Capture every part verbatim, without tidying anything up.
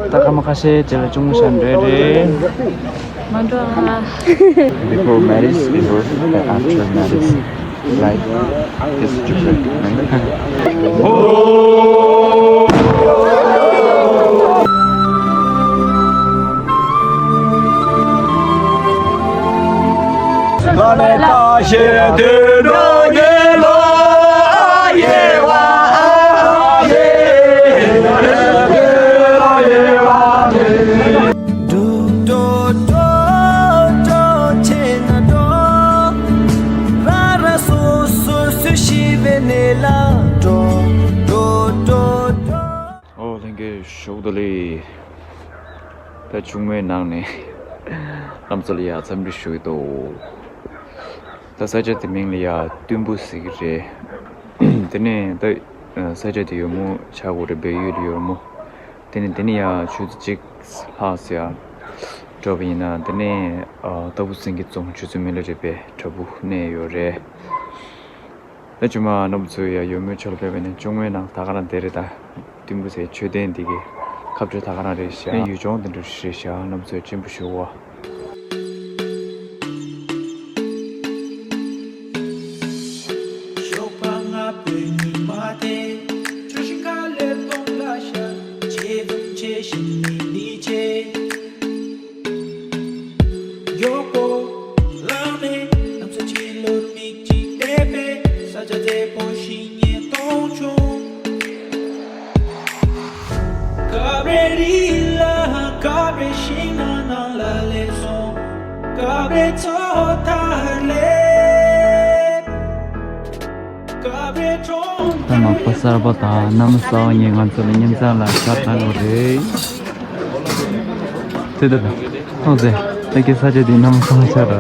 ད་སྐར་མ་ཁ་ཤས་རྗེས་ལ་གཅུང་མོ་ཤར་འགྲོ་རེད། མ་འགྲོ་ཨ། Before marriage, before and after marriage, life is different. ཨོ་ལྷན་རྒྱས་ཞོགས་དུ་ལེ། ད་ཆུང་མའི་ནང་ནས་རྣམ་ཚོ་ལ་ཡ་འཚམས་འདྲི་ཞུ་གི་འདུག་ད་ས་ཆ་དེ་མིང་ལ་ཡ་གཏུམ་པོ་ཟེར་གི་རེད། དེ་ནས་ད་ས་ཆ་དེ་ཡོལ་མོ་ཆགས་དགོས་རེད། སྦས་ཡུལ་ཡོལ་མོ། དེ་ནས་དེ་ནས་ཡ་ཆུ་ཚོད་གཅིག་ལྷག་ཙམ་ཡ་འགྲོ་བ་ཡིན་ན་དེ་ནས་ཨ་ལྟ་བུ་སེང་གེ་རྫོང་ཆུ་ཚོད་མི་ལ་རེད་པས། བྲག་ཕུག་གནས་ཡོད་རེད། ད་ཆུང་མ་རྣམ་པ་ཚོ་ཡ་ཡོལ་མོའི་ཆོས་ལ་ཕེབས་པ་ཡིན་ན་གཅུང་མོའི་ནང་ད་ག་རང་དེ་རེད། ད་གཏུམ་པོ་ཟེར་མཆོད་རྟེན་འདི་གི་ཁ་སྤྲོད་ད་ག་རང་རེད་ཤག་ཡུལ་ལྗོངས་འདི་འདྲ་རེད་ཤག་རྣམ་པ་ཚོ་སྤྱན་འབུལ་ཞུ་བ། ཞོགས་པ་སྔ་པོའི་ཉི་མ་དེ། ཁྱོད་ཞིང་ཁ་ལས་སྟོང་ལ་ཤར། ཆེ་དུང་ཆེ་ཞིང་ནི་ནི་ཆེ། མགྱོགས་པོ་ལངས་ནས་ལམ་སང་ཕྱི་ལོགས་མིག་གཅིག་བལྟས་པས། ས་ཆ་མཛེས་པོ་ཞིག་ངས་མཐོང་བྱུང་། སྐབས་རེ་རི་ལ། སྐབས་རེ་ཤིང་ནགས་ནང་ལ་སླེབས་སོང་། སྐབས་རེ་མཚོ་མཐར་སླེབས། སྐབས་རེ་གྲོང་ད་མག་པ་གསར་པ་དང་གནམ་ས་བ་གཉིས་ང་ཚོ་ལ་ཉིན་མཚན་ལ་ཤར་བཏང་ཡོད་རེད། དེ་ལྟར་ཐོག་ཚེ་ད་གི་ས་ཆ་འདི་གནམ་ས་བ་ཤར་ར།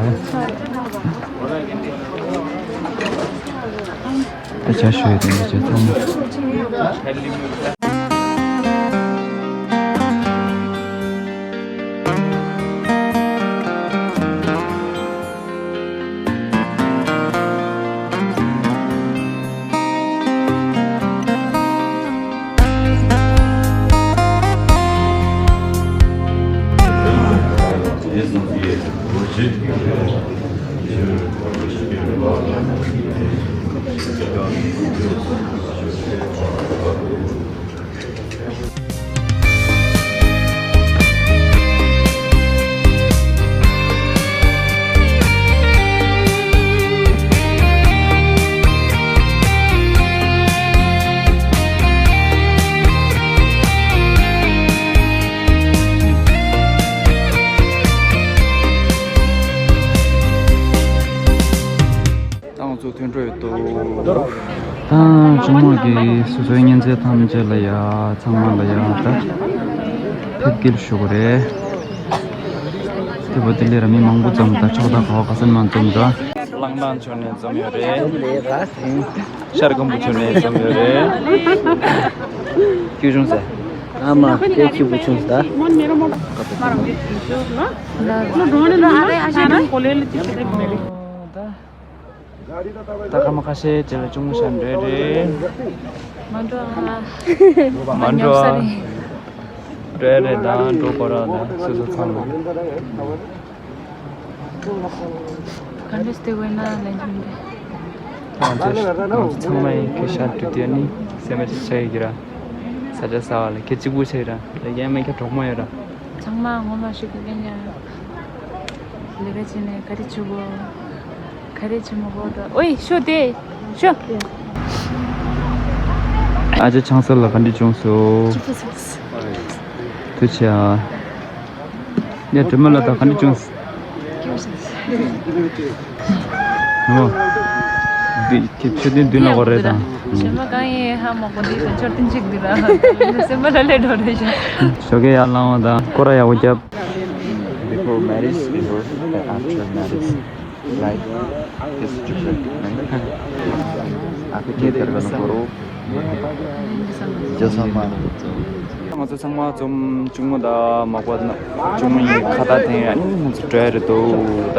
ད་བྱ་ཞུ་ཡོད་དེ་འདི་བྱས་ཚང་མ། ད་ང་ཚོ་ཐོན་འགྲོ་ཡོད་དོ། ད་གཅུང་མོ་གིས་སོ་སོའི་གཉེན་ཚན་ཐམས་ཅད་ལ་ཡ་ཚང་མ་ལ་ཡ་ད་ཕེབས་སྐྱེལ་ཞུ་གི་རེད། དེ་བ་དེ་ལས་ར་མི་མང་པོ་འཛོམས། ད་ཕྱོགས་མཐའ་ག་བ་ག་ས་ནས་མང་འཛོམས་འདུག་གླང་ཐང་ཕྱོགས་ནས་འཛོམས་ཡོད་རེད། ཤར་སྒམ་པོ་ཕྱོགས་ནས་འཛོམས་ཡོད་རེད། ཁྱོད་བྱུང་ཟེར། ཨ་མ་དེ་ཁྱོད་བུ་བྱུང་ཟེར། ད་སྐར་མ་ཁ་ཤས་རྗེས་ལ་གཅུང་མོ་ཤར་འགྲོ་རེད། མ་འགྲོ་ཨ། མ་འགྲོ་ཨ། འགྲོ་ཡ་རེད། ད་འགྲོ་དགོས་ར། ད་སོ་སོ་ཚང་མ། ག་འདྲས་བསྡད་དགོས་ན་ལན་ཆུང་རེད། ང་ཚོ་ང་ཚོ་ཚང་མ་ཡི་གེ་ཤར་འགྲོ་དུས་ནི་སེམས་པ་ཅིག་ཆགས་ཡི་གི་ར། ས་ཆ་གསར་པ་ལ་ཁྱེད་གཅིག་པུ་ཆགས་ཡི་ར། ལ་ཡན་མ་ཁྱེད་གྲོགས་མ་ཡོད་ར། ཚང་མ་ངོ་མ་ཞུ་གི་ཡིན་ཡ། ལས་ཀ་བྱས་ནས་ག་རེ་བྱེད་དགོས། ག་རེ་བྱེད་མ་དགོས་དང་། ཨོའི་ཤོ་དེ་ཤོ། ཨ་ཅག་ཆང་ས་ལ་ག་འདྲ་བྱུང་སོང་། སྐྱིད་པོ་བྱུང་སོང་། ཐུགས་རྗེ་ཆེ་ཨ། ཡ་དྲི་མ་ལ་ད་ག་འདྲ་བྱུང་སོང་། སྐྱིད་པོ་བྱུང་སོང་། ཨོ། འདི་ཁྱེད་མཆོད་རྟེན་མདུན་ལ་འགོར་རེད་དང་། གཞན་པ་གང་ཡིན་ཧ་མ་གོ། འདི་དང་མཆོད་རྟེན་གཅིག་འདི་ལ་སེམས་པ་ལ་སླེབས་འགྲོ་རེད་ཤག་ཞོགས་ཀས་ཡར་ལངས་བ་དང་སྐོར་ར་ཡག་པོ་བརྒྱབ། Before marriage, before and after marriage, life is different. ཨ་ཁུ་ཁྱེད་དེར་ག་ལ་འགོར་རོ། ཇོ་ཚང་མ། ང་ཚོ་ཚང་མ་འཛོམས། གཅུང་མོ་དང་མག་པ་དང་། གཅུང་མོ་ཡི་ཁ་བཏགས་འཐེན། ཨ་ནི་ང་ཚོ་འགྲོ་ཡ་རེད་འདུག་ད།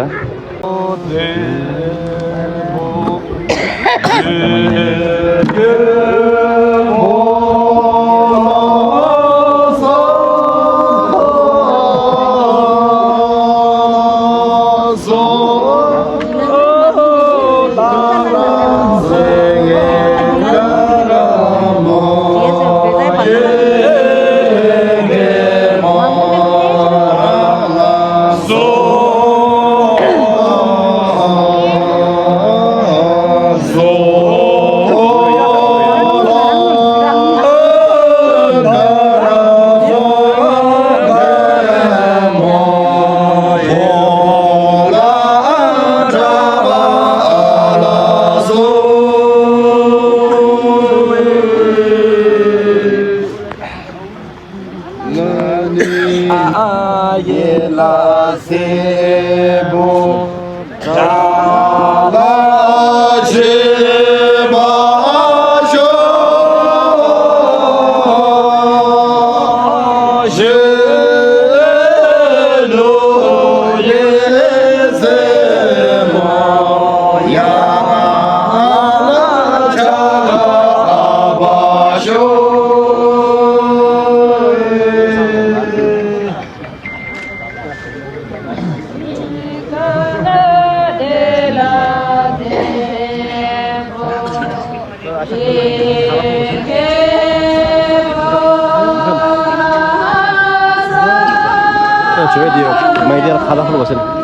ཁྱོད་བྱོས་དེ་མ་ཡི་དེ་ཁ་ལག་ཧ་ལོ་ཟེར།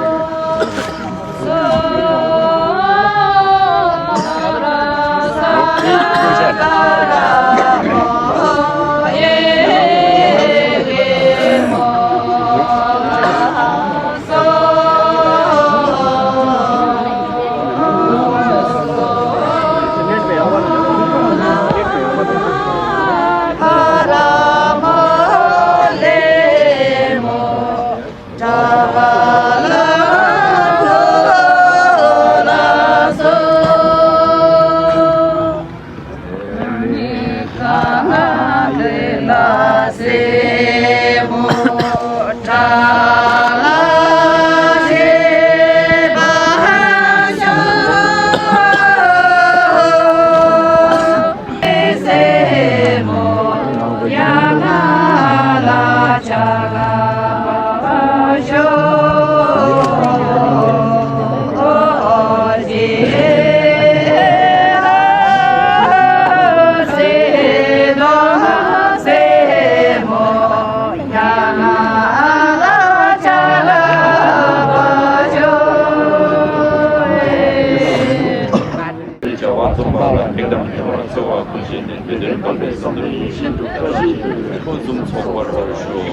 བྱ་བ་རྩོམ་པ་ལ་ཕན་ཐོགས་ཡོང་བར་འཚོ་བ་ཀུན་ཤེས་ནས་དེ་དོན་དམ་པའི་བསམ་དོན་ཡིད་བཞིན་དུ་བཀྲ་ཤིས་ཕུན་སུམ་ཚོགས་པར་ཤོག་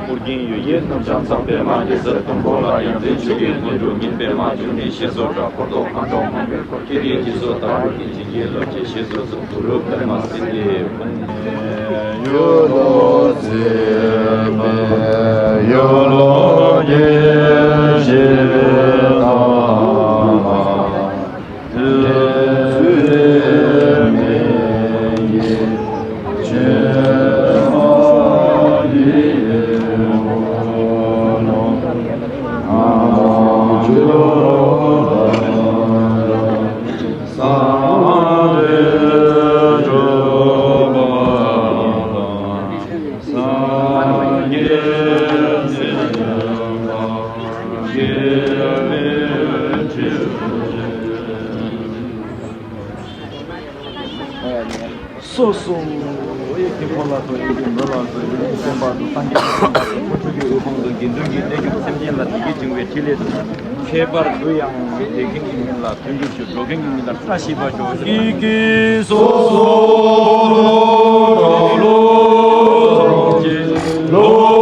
ཨོ་རྒྱན་ཡོ་གིའི་རྣམ་གཞག་ཚངས་པའི་སྨྲ་བརྒྱ་ཟབ་དང་པོ་ལ་ཡོངས་འཛིན་ཆོས་ཀྱི་དངོས་གྲུབ་སྙིང་པོའི་སྨྲ་བརྗོད་ནས་ཞེས་སོགས་སྒྲ་འཁོར་ཚོགས་ཁམས་གྲངས་མང་པོས་འཁོར། ཁྱེད་ཀྱི་རྗེས་སུ་བདག་སྒྲུབ་ཀྱི་བྱིན་གྱིས་བརླབ་ཅིང་ཞེས་སོགས་གསུངས། དུ་རུ་པདྨ་སིདྡྷི་ཕུན། སོ་སོ། ཨེ་དཀྱིལ་འཁོར་ལ་སོགས་ཡེ་ཤེས་མེ་ལ་སོགས་ཡེ་ཤེས་སེམས་དཔའ་དང་སངས་རྒྱས་ཀྱི་སེམས་དཔའ་དང་དཀོན་མཆོག་གི་དབུ་དཔུང་དང་དགེ་འདུན་གྱི་གནས་གྱུར་སེམས་ཅན་ལ་བདེ་སྐྱིད་འབྱུང་བའི་ཕྲིན་ལས་དང་། ཁྱད་པར་དུ་ཡང་དེ་མཁན་གྱི་མིང་ལ་མཐུན་འགྱུར་ཞུ། འགྲོ་མཁན་གྱི་མིང་ལ་བཀྲ་ཤིས་པ་ཤོག་ཀྱེ་ཀྱེ་སོ་སོ་ལོ་ཀྱེ་ལོ།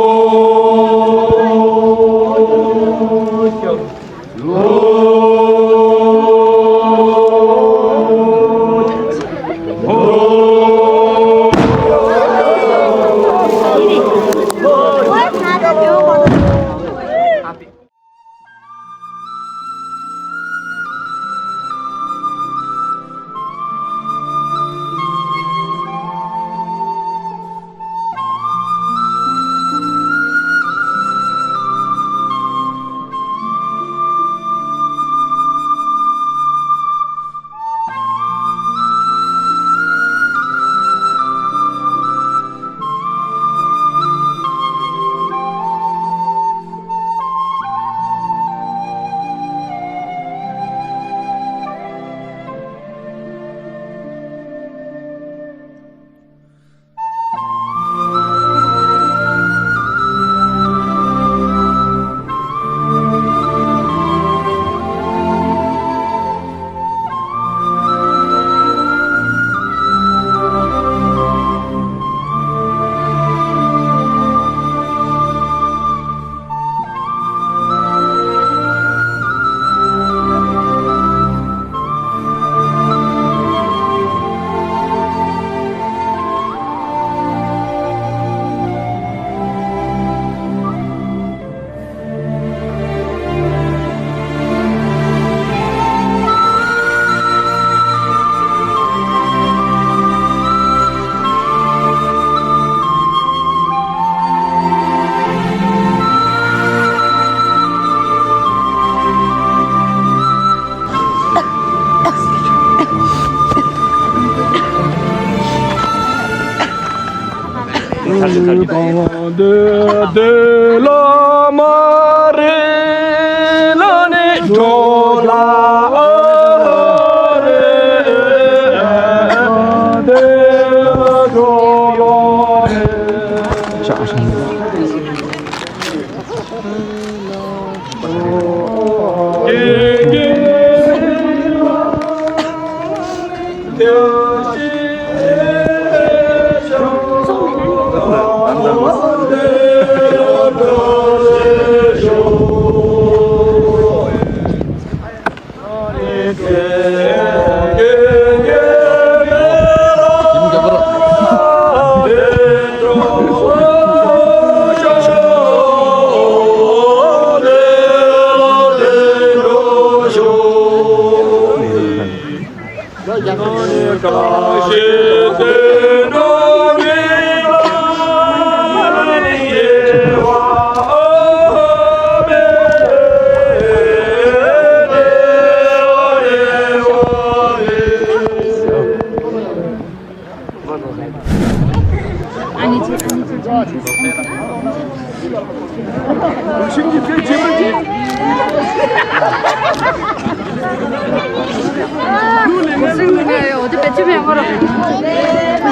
འོ་དེ་བེད་སྤྱོད་མེད་པ་རོ།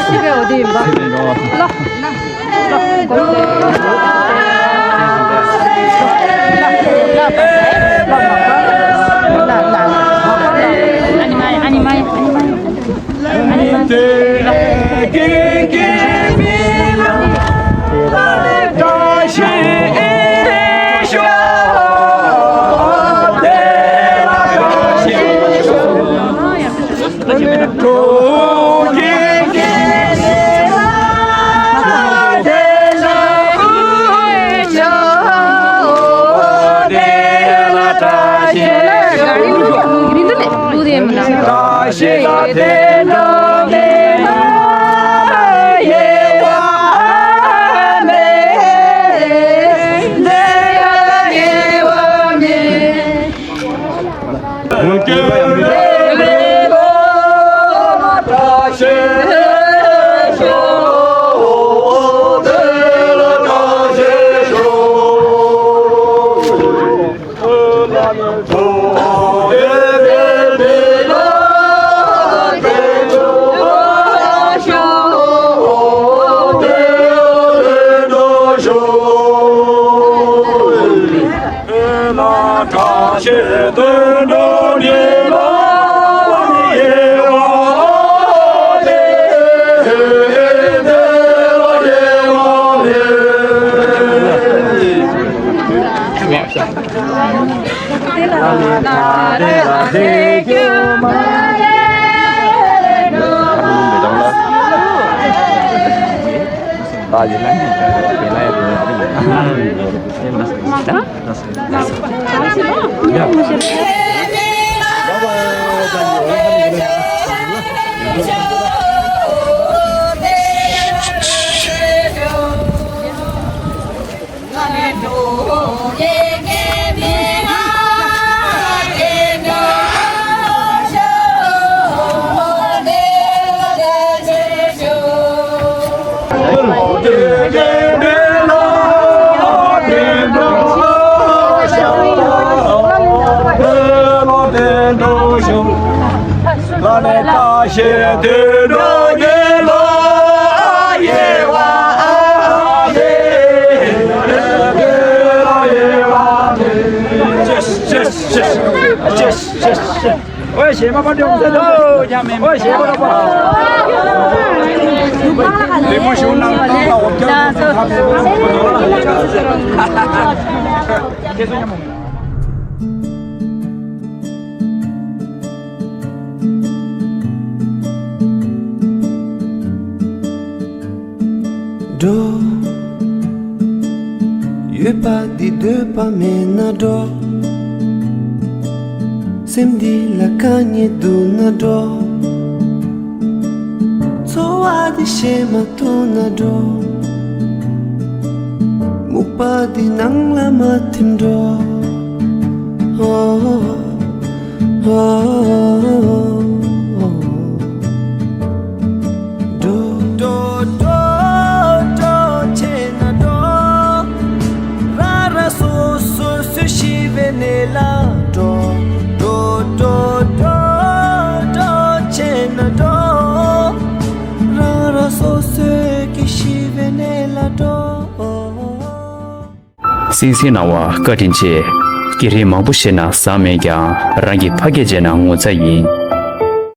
ཤི་བའི་འོ་དེ་ཡིན་པ། ལ། ཨ་ནི་མ་ཡ། ཨ་ནི་མ་ཡ། ཨ་ནི་མ་ཡ། འགྲོ། ཡོད་པ་འདི་འདོད་པ་མེད་ན་འགྲོ། སེམས་འདི་ལ་དཀའ་ངལ་འདུག་ན་འགྲོ། འཚོ་བ་འདི་ཤེས་མ་ཐུབ་ན་འགྲོ། སྨུག་པ་འདི་ནང་ལ་མ་ཐིམ་འགྲོ། འགྲོ། འགྲོ། འགྲོ། འགྲོ། འགྲོ། གཏིང་གསན་གནང་བ་བཀའ་དྲིན་ཆེ། སྐད་རིགས་མང་པོ་ཤེས་ན་བཟང་མེད་ཀྱང་རང་གི་ཕ་སྐད་བརྗེད་ན་ངོ་ཚ་ཡིན།